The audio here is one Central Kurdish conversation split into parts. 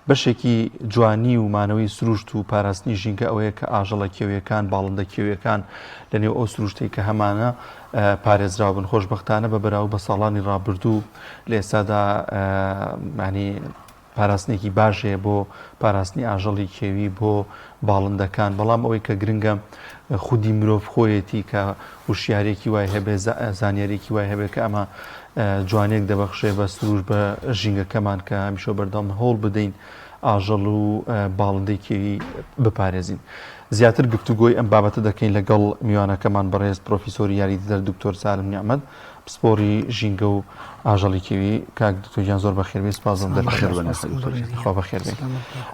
بەشێکی جوانی و مانەوەی سروشت و پاراستنی ژینگە ئەوەیە کە ئاژەڵە کێویەکان، باڵندە کێویەکان لە نێو ئەو سروشتەی کە هەمانە پارێزراو بن. خۆشبەختانە بە بەراورد بە ساڵانی ڕابردوو لە ئێستادا ینی پاراستنێکی باش هەیە بۆ پاراستنی ئاژەڵی کێوی بۆ باڵندەکان، بەڵام ئەوەی کە گرنگە خودی مرۆڤ خۆیەتی کە وشیارێکی وای هەبێ، زانیارێکی وای هەبێ کە ئەمە جوانیەک دەبەخشێ بە سروش بە ژینگەکەمان کە هەمیشە بەردەوام هەوڵ بدەین ئاژەڵ و باڵندەی کێوی بپارێزین. زیاتر گفتوگۆی ئەم بابەتە دەکەین لەگەڵ میوانەکەمان بەڕێز پرۆفیسۆری یاریدەدەر دکتۆر سالم نیعمەت پسپۆڕی ژینگە و ئاژەڵی کێوی. کاک دکتۆر گیان زۆر بەخێربێی، سپاس بۆم دەرفەت. خوا بەخێربێی.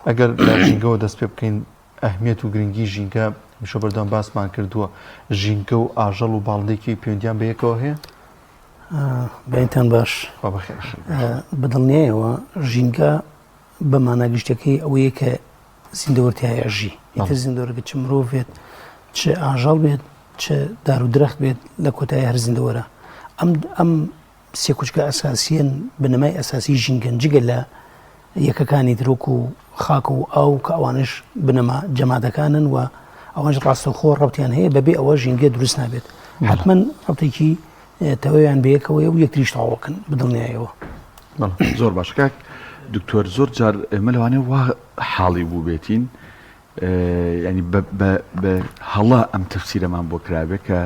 ئەگەر لە ژینگەوە دەست پێ بکەین، ئەهمیەت و گرنگی ژینگە هەمیشە بەردەوام باسمان کردووە، ژینگە و ئاژەڵ و باڵندەی کێوی پەیوەندیان بە یەکەوە هەیە؟ بەینتان باش. خوا بەخێر. بە دڵنیایەوە ژینگە بە مانا گشتەکەی ئەوەیە کە زیندەوەر تیایا ئەژی، ئیتر زیندەوەرەکە چ مرۆڤ بێت، چ ئاژەڵ بێت، چ دار و درەخت بێت، لە کۆتایی هەر زیندەوەرە. ئەم ئەم سێکوچکە ئەساسیەن بنەمای ئەساسی ژینگەن جگە لە یەکەکانی تر وەکو خاک و ئاو کە ئەوانش بنەما جەمادەکانن و ئەوانش ڕاستەوخۆ ڕەبتیان هەیە بەبێ ئەوە ژینگە دروست نابێت حتمما ڕەبتێکی تەواویان بەیەکەوەیە و یەکتریش تەواوەکەن بدڵنیایەوە. زۆر باش کاک دکتۆر زۆر جار ئێمە لەوانەیە وا حاڵی بووبێتین یانی بە هەڵە ئەم تەفسیرەمان بۆ کرابێ کە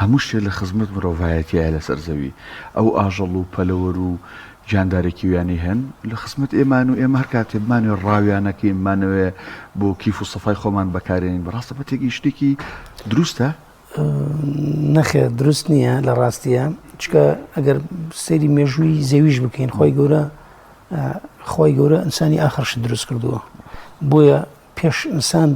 هەموو شتێ لە خزمەت مرۆڤایەتیایە لەسەر زەوی ئەو ئاژەڵ و پەلەوەر و گیاندارە کێویانەی هەن لە خزمەت ئێمان و ئێمە هەر کاتێ بمانەوێ ڕاویانەکەین بمانەوێ بۆ کیف و سەفای خۆمان بەکارێنین بەڕاستە بە تێگەیشتێکی دروستە؟ نەخێر دروست نییە لە ڕاستیە چکە ئەگەر سەیری مێژووی زەویش بکەین خۆی گەورە خۆی گەورە ئینسانی ئاخرش دروست کردووە بۆیە پێش ئینسان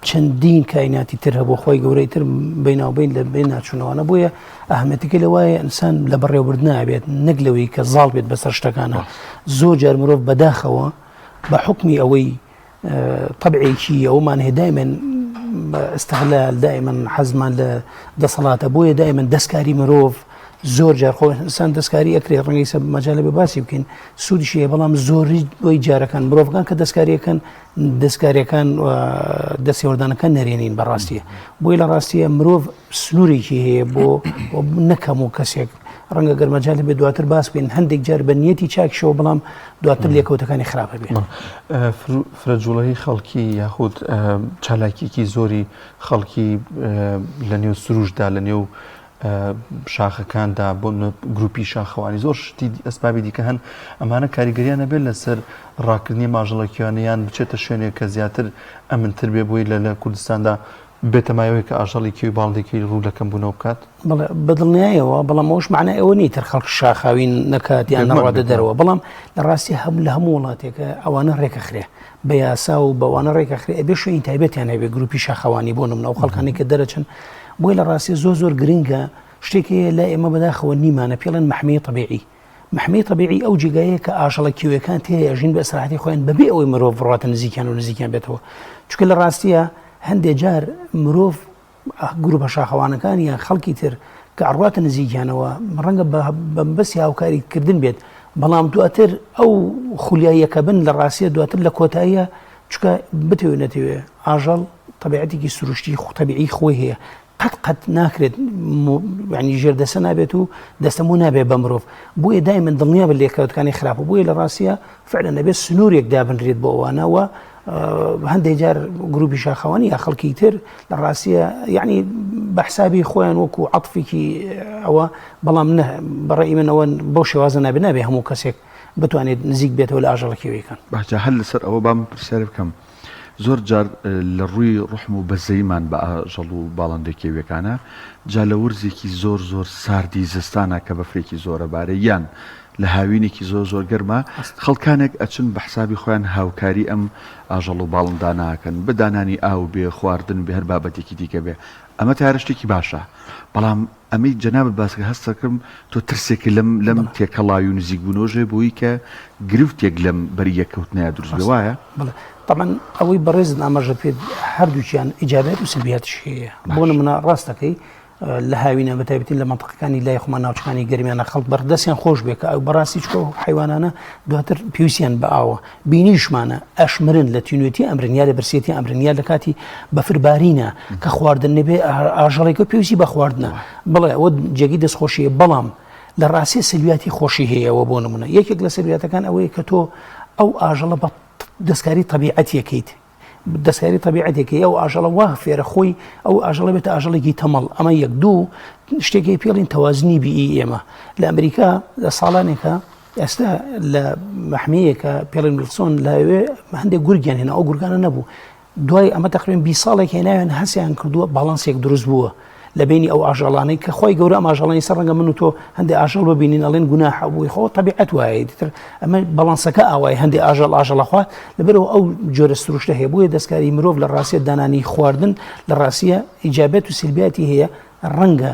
چەندین کایناتی تر هەبوو خۆی گەورەی تر بیناوبین لە بین ناچوونەوەە بۆیە ئەهمەتەکە لە وایە ئینسان لە بەڕێوەبردن نابێت نەک لەوەی کە زاڵ بێت بەسەر شتەکانە زۆر جار مرۆڤ بەداخەوە بە حکمی ئەوەی تەبعێکی ئەومان هەیە دایمەن استغلال دائما حەزمان لە دەسەڵاتە بۆیە دائما دەستکاری مرۆڤ زۆر جار خۆ ئینسان دەستکاری ئەکرێ ڕەنگی سە مەجالە بێ باسی بکەین سوودیشی هەیە بەڵام زۆری بۆی جارەکان مرۆڤەکان کە دەستکاریەکەن دەستکاریەکان دەستێوەردانەکان نەرێنین بەڕاستیە بۆی لە ڕاستیە مرۆڤ سنوورێکی هەیە بۆ نەکەم و کەسێک ڕەنگە گەر مەجالە بێ دواتر باس بکەین هەندێک جار بە نیەتی چاکیشەوە بەڵام دواتر لێکەوتەکانی خراپە بێ. فرە جوڵەی خەڵکی یاخود چالاکیەکی زۆری خەڵکی لە نێو سروشتدا لە نێو شاخەکاندا بۆ گروپی شاخەوانی زۆر شتی ئەسبابی دیکە هەن ئەمانە کاریگەریان نەبێت لەسەر ڕاکردنی ماژەڵەکیانە یان بچێتە شوێنێک کە زیاتر ئەمنتر بێ بۆی لە لە کوردستاندا بێتە مایەوەی کە ئاژەڵی کێوی باڵندەی کێوی ڕوو لە کەمبوونەوە بکات؟ بەڵێ بەدڵنیایەوە، بەڵام ئەوەش مەعنای ئەوە نییە تر خەڵک شاخاوی نەکات یان نەڕواتە دەرەوە، بەڵام لە ڕاستی هەم لە هەموو وڵاتێکە ئەوانە ڕێکەخرێ بە یاسا و بەوانە ڕێکەخرێ ئەبێ شوێنی تایبەتیان هەبێ گروپی شاخەوانی بۆ نمونە ئەو خەڵکانەی کە دەرەچن بۆیە لە ڕاستی زۆر زۆر گرنگە شتێک هەیە لای ئێمە بەداخەوە نیمانە پێڵێن مەحمیە تەبیعی مەحمیە تەبیعی ئەو جێگایەیە کە ئاژەڵە کێویەکان تێیا ئەژین بە ئیسراحەتی خۆیان بەبێ ئەوەی مرۆڤ بڕواتە نزیکیان و نزیکیان بێتەوە چونکە لە ڕاستیە هەندێ جار مرۆڤ گروپە شاخەوانەکان یان خەڵکی تر کە ئەڕواتە نزیکیانەوە ڕەنگە بە مەبەستی هاوکاری کردن بێت بەڵام دواتر ئەو خولیاییەکە بن لە ڕاستیە دواتر لە کۆتاییە چونکە بتەوێ نەتەوێ ئاژەڵ تەبیعەتێکی سروشتی تەبیعی خۆی هەیە قەت قەت ناکرێت ینی ژێر دەسە نابێت و دەستەمۆ نابێت بە مرۆڤ بۆیە دایمەن دڵنیا بە لێکەوتەکانی خراپە بۆیە لە ڕاستیە فعلا نەبێت سنوورێک دابنرێت بۆ ئەوانەوە هەندێک جار گروپی شاخەوانی یا خەڵکی تر لە ڕاستیە یعنی بە حسابی خۆیان وەکو عەتفێکی ئەوە بەڵام نە بەڕێی منەوە بەو شێوازە نابێ نابێ هەموو کەسێک بتوانێت نزیک بێتەوە لە ئاژەڵە کێویەکان. باشە هەر لەسەر ئەوە با من پرسیارێ بکەم زۆر جار لە ڕووی ڕوحم و بەزەیمان بە ئاژەڵ و باڵندە کێویەکانە جا لە وەرزێکی زۆر زۆر ساردی زستانا کە بەفرێکی زۆرە بارێ یان لە هاوینێکی زۆر زۆر گەرما خەڵکانێک ئەچن بە حسابی خۆیان هاوکاری ئەم ئاژەڵ و باڵندانە ئەکەن بە دانانی ئاو بێ خواردن بێ هەر بابەتێکی دیکە بێ ئەمە تارە شتێکی باشە بەڵام ئەمەی جەنابت باس کرد هەست دەکەم تۆ ترسێکت لەم لەم تێکەڵاوی و نزیکبوونەوەش هەیە بۆی کە گرفتێک لەم بەریەککەوتنەیا دروست بێ وایە؟ بەڵێ تەبعەن ئەوەی بەڕێزت ئاماژەت پێ هەردووکیان ئیجابیات و سلبیاتیش هەیە بۆ نمونە ڕاست دەکەی. لە هاوینە بە تایبەتی لە مەنتقەکانی لای خۆمان ناوچەکانی گەرمیانە خەڵک بەر دەستیان خۆش بێ کە ئەو بەڕاستی چکە و حیوانانە دواتر پێویستیان بە ئاوە بینیشمانە ئەشمرن لە تینوێتی ئەمرن یا لە برسێتی ئەمرن یا لە کاتی بەفربارینە کە خواردن نەبێ ئاژەڵێکە پێویستی بە خواردنە بڵێ ئەوە جێگەی دەستخۆشیە بەڵام لە ڕاستی سلویاتی خۆشی هەیەەوە بۆ نمونە یەکێک لە سلویاتەکان ئەوەیە کە تۆ ئەو ئاژەڵە بە دەستکاری طبیعەتیەکەیت دەستکاری تەبیعەتێکی ئەو ئاژەڵە وا فێرە خۆی ئەو ئاژەڵە بێتە ئاژەڵێکی تەمەڵ ئەمە یەک دوو شتێکی پێڵین تەوازنی بیئی ئێمە لە ئەمریکا لە ساڵانێکە ئێستا لە مەحمیەکە پێڵین ویلسۆن لەوێ هەندێک گورگیان هێنا ئەو گورگانە نەبوو دوای ئەمە تقریبا 20 ساڵێک هێنایان هەسیان کردووە باڵانسێک دروست بووە لە بینی ئەو ئاژەڵانەی کە خۆی گەورە ئەم ئاژەڵانی سەر ڕەنگە من و تۆ هەندێک ئاژەڵ ببینین ئەڵێن گوناحە بووی خۆ تەبیعەت وایە دیتر ئەمە بەڵانسەکە ئاوای هەندێک ئاژەڵ ئاژەڵەخوا لەبەرەوە ئەو جۆرە سروشتە هەیە بۆیە دەستکاری مرۆڤ لە ڕاستیە دانانی خواردن لە ڕاستیە ئیجابێت و سلبیاتی هەیە ڕەنگە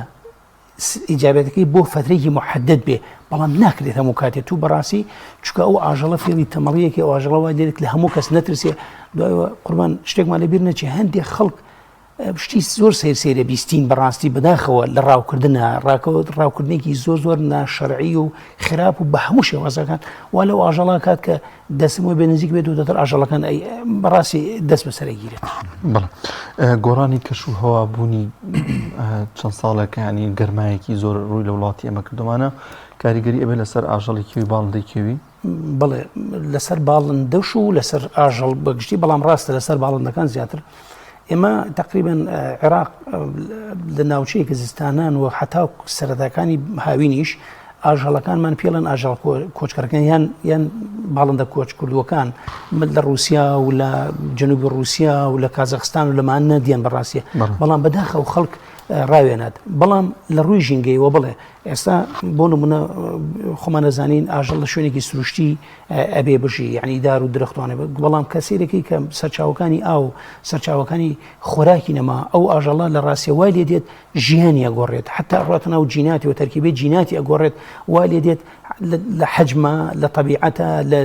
ئیجابەتەکەی بۆ فترێکی محدد بێ بەڵام ناکرێت هەموو کاتێ تو بەڕاستی چکە ئەو ئاژەڵە فێڵی تەمەڵیەکی ئەو ئاژەڵە وای لێت لە هەموو کەس نەترسێ دوایەوە قوربان شتێکمان لەبیر نەچێ هەندێک خەڵک شتی زۆر سەیر سەیرە بیستین بەڕاستی بەداخەوە لە ڕاوکردنە ڕاکەوت ڕاوکردنێکی زۆر زۆر ناشەرعی و خراپ و بە هەموو شێوازەکان وا لەو ئاژەڵا کات کە دەستم وە بێ نزیک بێت و دەتر ئاژەڵەکان ئەی بەڕاستی دەست بەسەرگیرێت بەڵێ گۆڕانی کەش و هەوا بوونی چەند ساڵێکە ینی گەرمایەکی زۆر ڕووی لە وڵاتی ئەمە کردومانە کاریگەری ئەبێ لەسەر ئاژەڵی کێوی باڵندەی کێوی بەڵێ لەسەر باڵندەش و لەسەر ئاژەڵ بەگشتی بەڵام ڕاستە لەسەر باڵندەکان زیاتر ئێمە تقریبن عێراق لە ناوچەیەکە زستانان و حتا سەرەتاکانی هاوینیش ئاژەڵەکانمان پێڵەن ئاژەڵ کۆچکەرەکان یان یان باڵندە کۆچ کردووەکان لە رووسیا و لە جنوبی رووسیا و لە کازەخستان و لەمان نەدیان بەڕاستە بەڵام بەداخە و خەڵک ڕاوێنات بەڵام لە ڕووی ژینگەیەوە بڵێ ئێستا بۆ نمونە خۆمان دەزانین ئاژەڵ لە شوێنێکی سروشتی ئەبێ بژی یعنی دار و درەختوانە بەڵام کە سیرەکەی کە سەرچاوەکانی ئاو سەرچاوەکانی خۆراکی نەما ئەو ئاژەڵە لە ڕاستیە وای لێ دێت ژیانی ئەگۆڕێت حتا ڕاتە ناو جیناتی و تەرکیبی جیناتی ئەگۆڕێت وا لێ دێت لە حەجمە لە طبیعەتە لە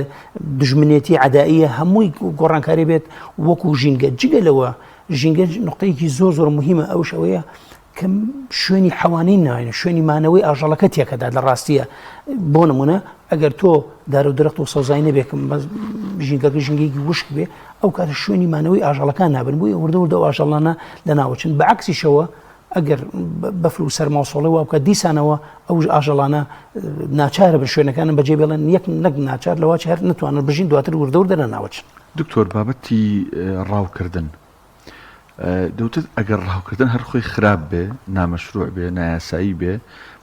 دژمنێتی عدائیە هەمووی گۆڕانکاری بێت وەکو ژینگە جگە لەوە ژینگە نقطەیەکی زۆر زۆر مهمە ئەوش ئەوەیە کە شوێنی حەوانەی ناوێنە شوێنی مانەوەی ئاژەڵەکە تێکەدات لە ڕاستیە بۆ نمونە ئەگەر تۆ دار و درەخت و سەوزای نەبێکم بەس ژینگەکە ژینگەیەکی وشک بێ ئەو کاتە شوێنی مانەوەی ئاژەڵەکان نابن بۆیە وردە وردە ئەو ئاژەڵانە لە ناوەچن بە عەکسیشەوە ئەگەر بەفر و سەرما و سۆڵی وا بکات دیسانەوە ئەو ئاژەڵانە ناچارە بن شوێنەکانم بەجێ بێڵن یەک نەک ناچار لەوە هەر نتوانن بژین دواتر وردە وردە لە ناوەچن. دکتۆر بابەتی ڕاوکردن دەوتت ئەگەر ڕاوکردن هەر خۆی خراپ بێ نامەشروع بێ نایاسایی بێ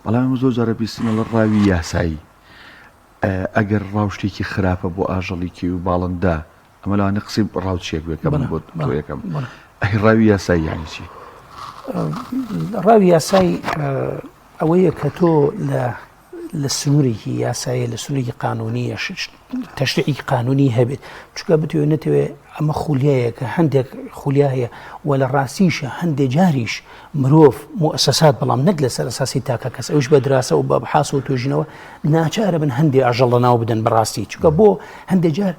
بەڵام ئێمە زۆر جارە بیستین ئەڵێ ڕاوی یاسایی ئەگەر ڕاو شتێکی خراپە بۆ ئاژەڵی کێوی و باڵندە ئەمە لەوانەیە قسەی ڕاوچیەک بێ کە من بۆ تۆ یەکەم ئەی ڕاوی یاسایی یانی چی؟ ڕاوی یاسایی ئەوەیە کە تۆ لە لە سنوورێکی یاسایە لە سنوورێکی قانونیە تەشریعی قانونی هەبێت چونکە بتوێ نەتەوێ ئەمە خولیایەکە هەندێک خولیا هەیە و لە ڕاستیشە هەندێک جاریش مرۆڤ موئەسەسات بەڵام نەک لەسەر ئەساسی تاکە کەس ئەوش بە دراسە و بە بحاس و توێژینەوە ناچارە بن هەندێک ئاژەڵ لەناو بدەن بەڕاستی چونکە بۆ هەندێک جار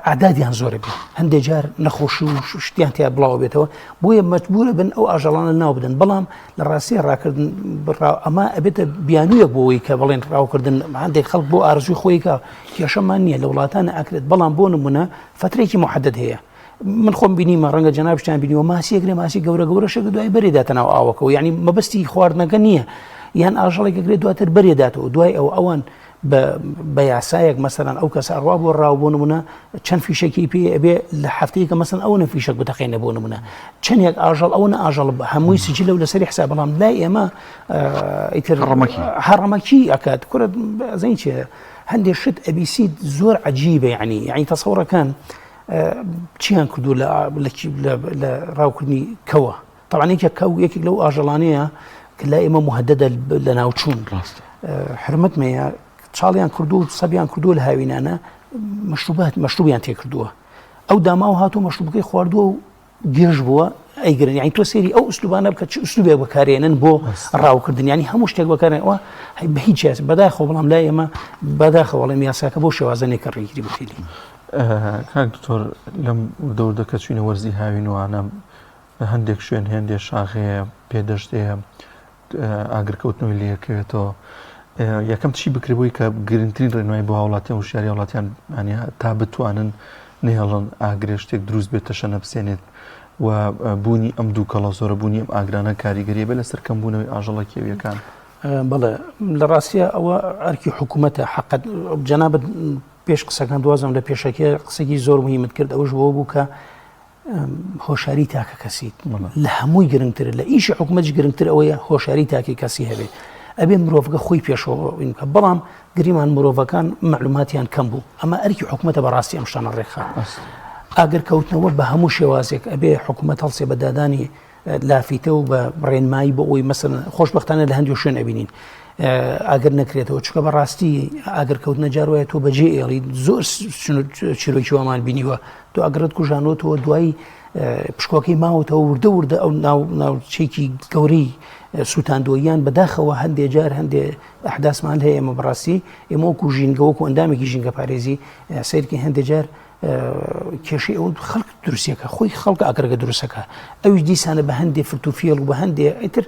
عدادیان زۆرە بێ هەندێک جار نەخۆشی و شتیان تیا بڵاو بێتەوە بۆیە مەجبورە بن ئەو ئاژەڵانە ناو بدەن بەڵام لە ڕاستی ڕاکردن ئەمە ئەبێتە بیانوویەک بۆ ئەوەی کە بڵێن ڕاوکردن هەندێک خەڵک بۆ ئارزوی خۆی کە کێشەمان نییە لە وڵاتانە ئەکرێت بەڵام بۆ نمونە فترێکی محدد هەیە من خۆم بینیمە ڕەنگە جەنابشتان بینیوە ماسیەک لە ماسی گەورە گەورە شەکە دوای بەرێداتە ناو ئاوەکەەوە یعنی مەبەستی خواردنەکە نییە یان ئاژەڵێک گرێت دواتر بەرێداتەوە دوای ئەو ئەوان بە یاسایەک مەسەلەن ئەو کەسە ئەڕوا بۆ ڕاو بۆ نمونە چەند فیشەکی پێ ئەبێ لە هەفتەیەکە مەسەن ئەوە فیشەک بتەقێنە بۆ نمونە چەندێک ئاژەڵ ئەوە ئاژەڵ هەمووی سجلە و لەسەری حساب بەڵام لای ئێمە ئیتر ڕەمەکی هەڕەمەکی ئەکات کورە ئەزانی چێ هەندێک شت ئەبیسیت زۆر عجیبە یعنی یعنی تەسەوڕەکان چیان کردو لە لە ڕاوکردنی کەوە تەبعەن یەکێک کەو یەکێک لەو ئاژەڵانەیە کە لای ئێمە مهددە لە ناوچوون ڕاستە حرمەت مەیە چاڵیان کردو و سەبیان کردووە لە هاوینانە مەشروبات مەشروبیان تێکردووە ئەو داماو هاتوو مەشروبەکەی خواردووە و گێژ بووە ئەیگرن یعنی تۆ سێری ئەو ئوسلوبانە بکە چ ئوسلوبێک بەکارێنن بۆ ڕاوکردن ینی هەموو شتێک بەکارێنەوە بە هیچ یاس بەداخەوە بەڵام لای ئێمە بەداخەوە بەڵێم یاساکە بۆ شێوازە نییە کە ڕێگری بکەیت کاک دکتۆر لەم وردە وردە کە چوینە وەرزی هاوین وانە. هەندێک شوێن هێندێ شاخ هەیە پێدەشت هەیە ئاگرکەوتنەوەی لێکەوێتەوە یەکەم چی بکرێ بۆی کە گرنگترین ڕێنمایی بۆ هاوڵاتیان وشیاری هاوڵاتیان تا بتوانن نەهێڵن ئاگرێ شتێک دروست بێت تەشەنە بسێنێت و بوونی ئەم دووکەڵە زۆرە بوونی ئەم ئاگرانە کاریگەریە بێ لەسەر کەمبوونەوەی ئاژەڵە کێویەکان. بەڵێ لە ڕاستە ئەوە ئەرکی حکوومەتە حقت جەنابەت پێش قسەکان دوازم لە پێشەکێ قسەکی زۆر مهمت کرد ئەوش بۆ بوو کە هۆشاری تاکە کەسی لە هەمووی گرنگتر لە ئیشی حکوومەتش گرنگتر ئەوەیە هۆشاری تاکی کەسی هەبێ ئەبێ مرۆڤگە خۆی پێشەوە بکە بەڵام گریمان مرۆڤەکان معلوماتیان کەم بوو ئەمە ئەرکی حکوومەتە بەڕاستی ئەم شتانە ڕێکخات ئاگر کەوتنەوە بە هەموو شێوازێک ئەبێ حکوومەت هەڵسێ بە دادانی لافیتە و بە ڕێنمایی بۆ ئەوی مەسن خۆشببختانە لە هەندێک شوێن ئەبینین ئاگر نەکرێتەوە چکە بەڕاستی ئاگرکەوتنە جاروایە تۆ بەجێ ئێڵی زۆر چیرۆکی وامان بینیوە تۆ ئەگرت کوژانەوەتەوە دوایی پشکۆکەی ماوەتەوە وردە وردە ئەو ناو ناوچێکی گەورەی سووتاندووە یان بەداخەوە هەندێ جار هەندێ ئەحداسمان هەیە ئێمە بەڕاستی ئێمە وەکو ژینگە وەکو ئەندامێکی ژینگە پارێزی سیرکی هەندێ جار کێشەی ئەو خەڵک دروستەکە خۆی خەڵک ئاگرەکە دروستەکە ئەویش دیسانە بە هەندێ فرتوفیڵ و بە هەندێ ئیتر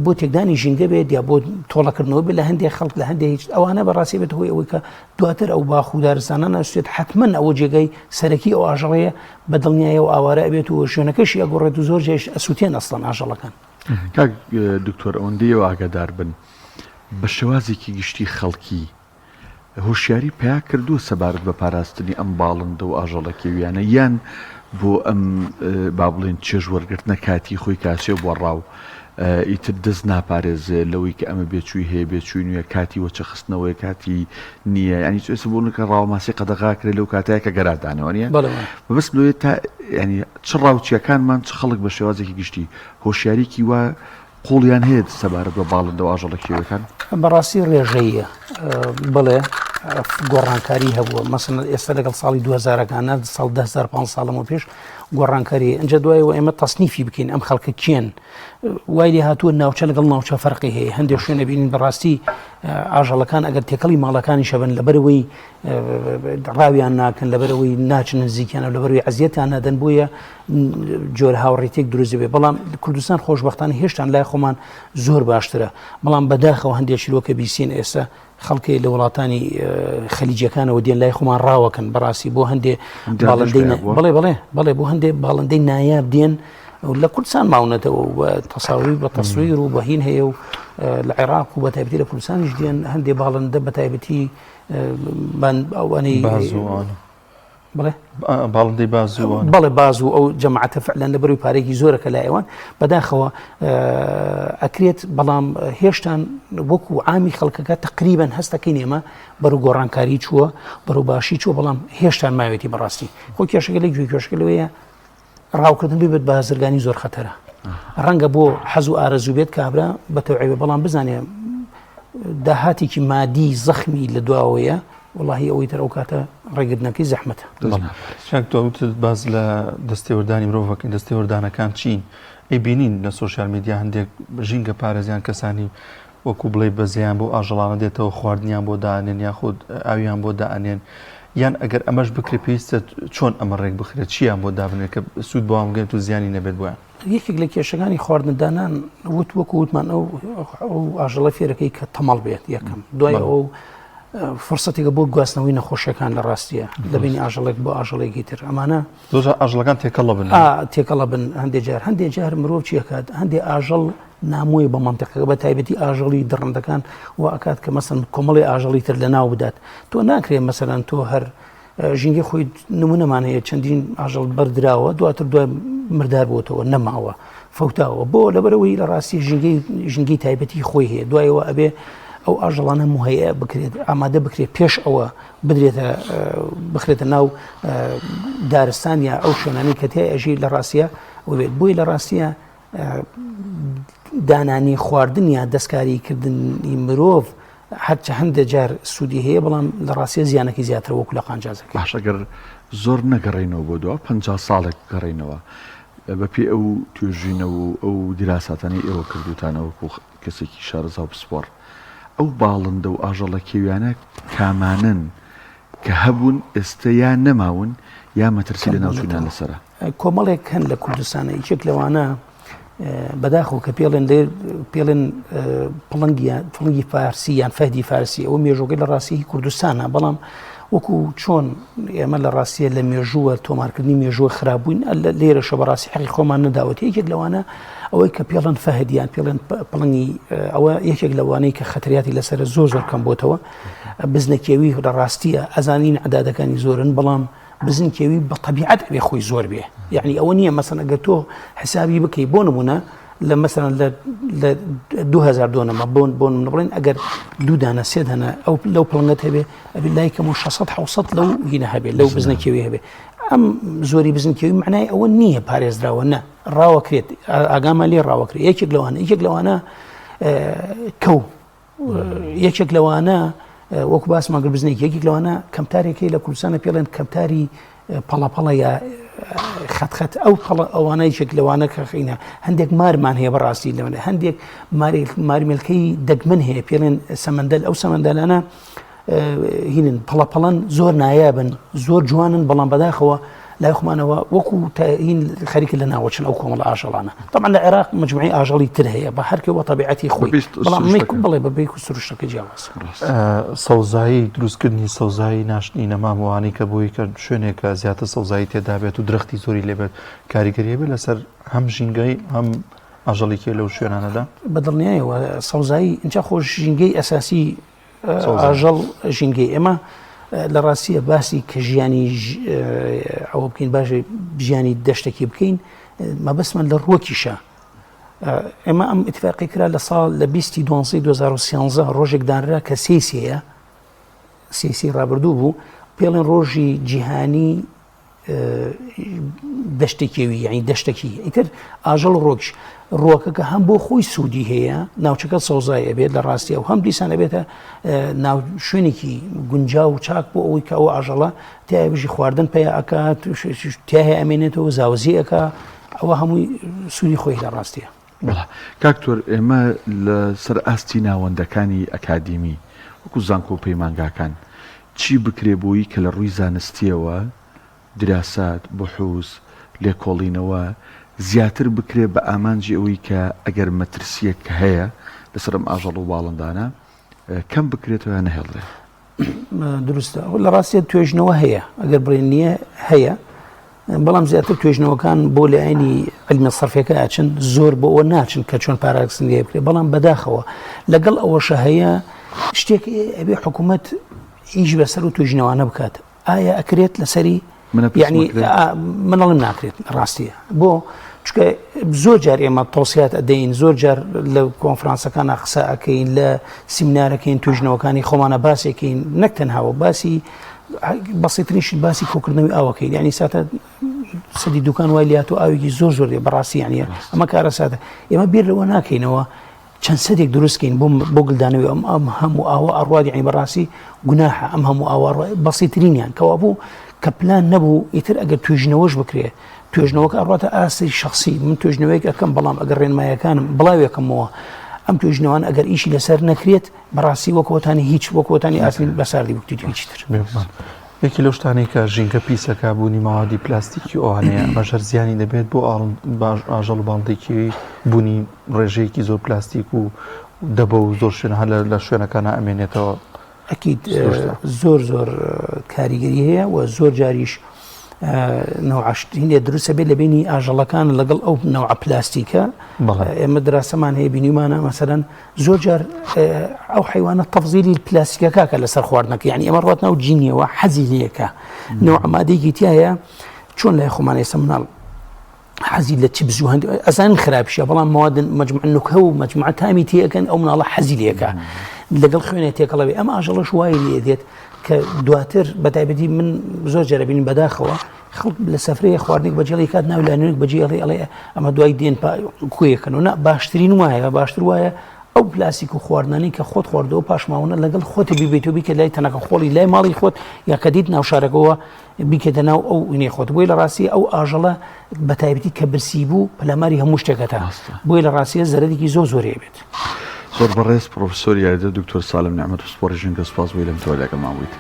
بۆ تێکدانی ژینگە بێت یا بۆ تۆڵەکردنەوە بێت لە هەندێک خەڵک لە هەندێک هیچ ئەوانە بەڕاستی بێت هۆی ئەوەی کە دواتر ئەو باخ و دارستانە ناسوێت حتمما ئەوە جێگای سەرەکی ئەو ئاژەڵەیە بە دڵنیایە و ئاوارە ئەبێت و شوێنەکەشی ئەگۆڕێت و زۆر جێش ئەسووتێن ئەسڵەن ئاژەڵەکان. کاک دکتۆر ئەوەندەی ئێوە ئاگادار بن بە شێوازێکی گشتی خەڵکی هۆشیاری پەیا کردووە سەبارەت بە پاراستنی ئەم باڵندە و ئاژەڵە کێویانە یان بۆ ئەم با بڵێن چێژ وەرگرتنە کاتی خۆی کاسێ بۆ ڕاو ئیتر دەست ناپارێزێ لەوەی کە ئەمە بێچووی هەیە بێچووی نییە کاتی وەچە خستنەوەی کاتی نییە ینی ئێستا بۆ نکە ڕاوماسی قەدەغا کرێ لەو کاتەیە کە گەرا دانەوە نیە بەس لۆیە تا ینی چ ڕاوچیەکانمان چ خەڵک بە شێوازێکی گشتی هۆشیاریکی وا قوڵیان هەیە سەبارەت بە باڵندە و ئاژەڵە کێویەکان؟ بەڕاستی ڕێژەییە بڵێ گۆڕانکاری هەبووە مەسن ئێستا لەگەڵ ساڵی 2000ەکانە ساڵ 2005 ساڵەمە پێش گۆڕانکاری ئەجا دوایەوە ئێمە تەسنیفی بکەین ئەم خەڵکە کێن وای لێ هاتووە ناوچە لەگەڵ ناوچە فەرقی هەیە هەندێک شوێنە بینین بەڕاستی ئاژەڵەکان ئەگەر تێکەڵی ماڵەکانی شەبن لەبەرەوەی ڕاویان ناکەن لەبەرەوەی ناچن نزیکیانە لەبەروی عزیەتیان نادەن بۆیە جۆر هاوڕێتێک دروست بێ بەڵام کوردستان خۆشببختانە هێشتان لای خۆمان زۆر باشترە بەڵام بەداخەوە هەندێک چیرۆکە بیسین ئێستا خەڵکی لە وڵاتانی خەلیجەکانەوە دێن لای خۆمان ڕاوەکەن بەڕاستی بۆ هەندێ باڵندەی بڵێ بڵێ بڵێ بۆ هەندێ باڵندەی نایاب دێن لە کوردستان ماونەتەوە و تەساوی بە تەسویر و بەهین هەیە و لە عێراق و بە تایبەتی لە کوردستانیش دێن هەندێ باڵندە بە تایبەتی ئەوانەی بڵێ باڵندەی بازووان بەڵێ باز و ئەو جەماعەتە فعلەن لە بەروی پارێکی زۆرەکە لای ئەوان بەداخەوە ئەکرێت بەڵام هێشتان وەکو عامی خەڵکەکە تقریبان هەستەکەی نێمە بەرو گۆڕانکاری چووە بەرو باشی چووە بەڵام هێشتان ماوێتی بەڕاستی خۆ کێشەکە لە گوێ کێشەکە لەوەیە ڕاوکردن ببێت بازرگانی زۆر خەتەرە ڕەنگە بۆ حەز و ئارەزوو بێت کابرا بە تەوعێ بەڵام بزانێ داهاتێکی مادی زەخمی لە دواوەیە وڵی ئەوەی تر ئەو کاتە ڕێگرتنەکەی زەحمەتە. کاک تۆ وتت باس لە دەستێوەردانی مرۆڤەکەین دەستێوەردانەکان چین ئەیبینین لە سۆشیال میدیا هەندێک ژینگە پارێزیان کەسانی وەکو بڵێ بەزیان بۆ ئاژەڵانە دێتەوە خواردنیان بۆ دانێن یاخود ئاویان بۆ دائەنێن یان ئەگەر ئەمەش بکرێت پێویستە چۆن ئەمە ڕێک بخرێت چیان بۆ دابنێت کە سوود بۆیان بگەێت و زیانی نەبێت بۆیان یەکێک لە کێشەکانی خواردن دانان وت وەکو وتمان ئەو ئەو ئاژەڵە فێرەکەی کە تەمەڵ بێت یەکەم دوای ئەو فرسەتێکە بۆ گواستنەوەی نەخۆشیەکان لە ڕاستیە لە بینی ئاژەڵێک بۆ ئاژەڵێکی تر ئەمانە زۆر ئاژەڵەکان تێکەڵە بن تێکەڵە بن هەندێک جار هەندێک جار مرۆڤ چیەکات هەندێک ئاژەڵ نامۆیە بە مەنتیقەکە بە تایبەتی ئاژەڵی دڕندەکان و ئەکات کە مەسەن کۆمەڵی ئاژەڵی تر لە ناو بدات تۆ ناکرێ مەسەلەن تۆ هەر ژینگەی خۆی نمونەمان هەیە چەندین ئاژەڵ بەردراوە دواتر دوای مردار بۆتەوە نەماوە فەوتاوە بۆ لەبەرەوەی لە ڕاستی ژینگەی ژینگەی تایبەتی خۆی هەیە دوایەوە ئەبێ ئەو ئاژەڵانە مهەیە بکرێت ئامادە بکرێت پێش ئەوە بدرێتە بخرێتە ناو دارستان یا ئەو شوێنانی کە تای ئەژی لە ڕاستە بێت بۆی لە ڕاستیە دانانی خواردن یا دەستکاری کردنی مرۆڤ هەرچە هەندێ جار سوودی هەیە بەڵام لە ڕاستیە زیانەکەی زیاترە وەکو لە قانجازەکەی. باشە گەر زۆر نەگەڕێینەوە بۆ دوا 50 ساڵێک بگەڕێینەوە بەپێی ئەو توێژینەوە و ئەو دیراساتانەی ئێوە کردووتانە وەکو کەسێکی شارەزا و پسپۆڕ ئەو باڵندە و ئاژەڵە کێویانە کامانەن کە هەبوون ئێستە یا نەماون یا مەترسی لە ناوچوونیان لەسەرە؟ کۆمەڵێک هەن لە کوردستانە یەکێک لەوانە بەداخەوە کە پێڵێن پێڵێن پڵنگیان پڵنگی فارسی یان فەهدی فارسی ئەوە مێژوەکەی لە ڕاستیی کوردستانە بەڵام وەکو چۆن ئێمە لە ڕاستیە لە مێژووە تۆمارکردنی مێژووە خراپبووین لێرەشە بەڕاستی حەقی خۆمان نەداوەت یەکێک لەوانە ئەوەی کە پێڵەن فەهدیان پێڵێن پڵنگی ئەوە یەکێک لەوانەی کە خەتریاتی لەسەر زۆر زۆر کەم بۆتەوە بزنەکێوی لە ڕاستیە ئەزانین عدادەکانی زۆرن بەڵام بزن کێوی بە تەبیعەت ئەبێ خۆی زۆر بێ یعنی ئەوە نییە مەسەن ئەگەر تۆ حسابی بکەی بۆ نمونە لە مەسەن لە 2000 دۆنەمە بۆن بۆن من بڵێن ئەگەر دوو دانە سێ دانە ئەو لەو پڵنگەت هەبێ ئەبێ لای کەم و 600 700 لەو هینە هەبێ لەو بزنە کێوی هەبێ ئەم زۆری بزن کێوی معنای ئەوە نییە پارێزراوە نە ڕاوەکرێت ئاگامان لێ ڕاوەکرێت یەکێک لەوانە یەکێک لەوانە کەو یەکێک لەوانە وەکو باسمان کرد بزنێک یەکێک لەوانە کەمتارێکی لە کوردستانە پێڵێن کەمتاری پەڵەپەڵە یا خەتخەت ئەو پەڵە ئەوانە یەکێک لەوانە کە خینە هەندێک مارمان هەیە بەڕاستی لەوانە هەندێک مارمێلکەی دەگمەن هەیە پێڵێن سەمەندەل ئەو سەمەندەلانە هینن پەڵەپەڵەن زۆر نایابن زۆر جوانن بەڵام بەداخەوە لای خۆمانەوە وەکو تاین خەریکە لە ناوەچن ئەو کۆمەڵ ئاژەڵانە طبعا لە عێراق مجموعی ئاژەڵی تر هەیە بە هەرکە وە تەبیعەتی خۆی بەڵام بڵێ بە بێک و سروشتەکە جیاواز سەوزایی دروستکردنی سەوزایی ناشتنی نەمام وانەی کە بۆی کە شوێنێکە زیاتر سەوزایی تێدا بێت و درەختی زۆری لێبێت کاریگەری هەبێت لەسەر هەم ژینگەی هەم ئاژەڵی کێ لەو شوێنانەدا؟ بە دڵنیایەوە سەوزایی ئینجا خۆش ژینگەی ئەساسی ئاژەڵ ژینگەی ئێمە لە ڕاستیە باسی کە ژیانی ئەوە بکەین باش ژیانی دەشتێکی بکەین مەبەستمان لە ڕوەکیشە ئێمە ئەم اتفاقی کرا لە ساڵ لە 20 دوانزەی 2013 ڕۆژێک دانرا کە سێسەیە سیسی ڕابردوو بوو پێڵێن ڕۆژی جیهانی دەشتی کێوی یعنی دەشتەکی ئیتر ئاژەڵ ڕۆکش ڕووەکەکە هەم بۆ خۆی سوودی هەیە ناوچەکە سەوزای ئەبێت لە ڕاستی ئەو هەم دیسان ئەبێتە ناو شوێنێکی گونجا و چاک بۆ ئەوەی کە ئەو ئاژەڵە تای بژی خواردن پێ ئەکات تای ئەمێنێتەوە زاوزی ئەەکە ئەوە هەمووی سوودی خۆی لە ڕاستیە. بەڵێ کاک تۆر ئێمە لە سەر ئاستی ناوەندەکانی ئەکادیمی وەکو زانکۆ و پەیمانگاکان چی بکرێ بۆی کە لە ڕووی زانستیەوە دراسات، بحوس، لێکۆڵینەوە زیاتر بکرێ بە ئامانجی ئەوەی کە ئەگەر مەترسیەک هەیە لەسەر ئەم ئاژەڵ و باڵندانە کەم بکرێتەوە یا نەهێڵرێ؟ دروستە لە ڕاستیە توێژنەوە هەیە ئەگەر بڵێن نییە هەیە بەڵام زیاتر توێژنەوەکان بۆ لایەنی علمی سەرفەکە ئەچن زۆر بۆ ئەوە ناچن کە چۆن پاراستن لێ بکرێت بەڵام بەداخەوە لەگەڵ ئەوەشە هەیە شتێک ئەبێ حکوومەت ئیش بەسەر و توێژینەوانە بکات ئایا ئەکرێت لەسەری یعنی منەڵم ناکرێت ڕاستیە بۆ چکە زۆر جار ئێمە تۆسیات ئەدەین زۆر جار لە کۆنفرانسەکانە قسە ئەەکەین لە سیمینارەکەین توژنەوەکانی خۆمانە باسێکین نەک تەنهاوە باسی بەسیترین شت باسی کۆکردنەوەی ئاوەکەی یعنی ساتە سەدی دوکان وای لاتۆ ئاوێکی زۆر زۆر دێ بەڕاستی یعنی ئەمە کارە ساتە ئێمە بیر لەوە ناکەینەوە چەند سەدێک دروستکەین بۆ بۆ گلدانەوەی ئەم ئەم هەموو ئاوە ئەڕوات یعنی بەڕاستی گوناحە ئەم هەموو ئاوە بەسیترینیان کەوابوو کە پلان نەبوو ئیتر ئەگەر توێژینەوەش بکرێ توێژنەوەکە ئەڕاتە ئاستی شخصی من توێژنەوەیەک ئەەکەم بەڵام ئەگەر ڕێنمایەکانم بڵاوێکەمەوە ئەم توێژنەوان ئەگەر ئیشی لەسەر نەکرێت بەڕاستی وەکۆتانی هیچ وەکۆتانی ئاسنی بەساردی بکتی هیچ تر. یەکی لەو شتانەی کە ژینگە پیسەکە بوونی مەوادی پلاستیکی ئەوانەیە ئەمەش هەر زیانی دەبێت بۆ ئاژەڵ و باڵندەی کێوی بوونی ڕێژەیەکی زۆر پلاستیک و دەبە و زۆر شوێن هەر لە شوێنەکانە ئەمێنێتەوە. ئەکید زۆر زۆر کاریگەری هەیە و زۆر جاریش نەوعشتینێ دروستە بێت لە بینی ئاژەڵەکان لەگەڵ ئەو نەوع پلاستیکە ئێمە دراسەمان هەیە بینیمانە مەسەرەن زۆر جار ئەو حیوانە تەفزیلی پلاستیکەکە کە لەسەر خواردنەکە یعنی ئێمە ڕوات ناو جینیەوە حەزی لەکە نەوع مادەیەکی تایە چۆن لای خۆمان ئێستا مناڵ حەزی لە چیپس و هەند ئەزانن خراپیشە بەڵام مواد مجموع نکهە و مجموعە تامی تێەکەن ئەو مناڵە حەزی لەکە لەگەڵ خوێنێ تێکەڵەوێ ئەم ئاژەڵەش وای لێ دێت کە دواتر بە تایبەتی من زۆر جارەبین بەداخەوە خەڵک لە سەفرەیە خواردنێک بەجێڵی کات ناو لانوێک بەجێ ئەڵێ ئەڵێ ئەمە دوای دێن کوێکەن و نا باشترین وایە باشتر وایە ئەو پلاستیک و خواردنانی کە خۆت خواردەوە پاشماونە لەگەڵ خۆت بیبیت و بیکە لای تەنەکە خۆڵی لای ماڵی خۆت یا کە دیت ناو شارەکەەوە بیکەتە ناو ئەو وینەی خۆت بۆی لە ڕاستی ئەو ئاژەڵە بە تایبەتی کە برسی بوو پەلاماری هەموو شتێکەتە بۆی لە ڕاستیە زەرەرێکی زۆر زۆری بێت. زۆر بەڕێز پڕۆفیسۆری یاریدەر دکتۆر سالم نیعمەت پسپۆڕی ژینگە سوپاس بۆی لەم تەوەرە لەگەڵمان بوویت.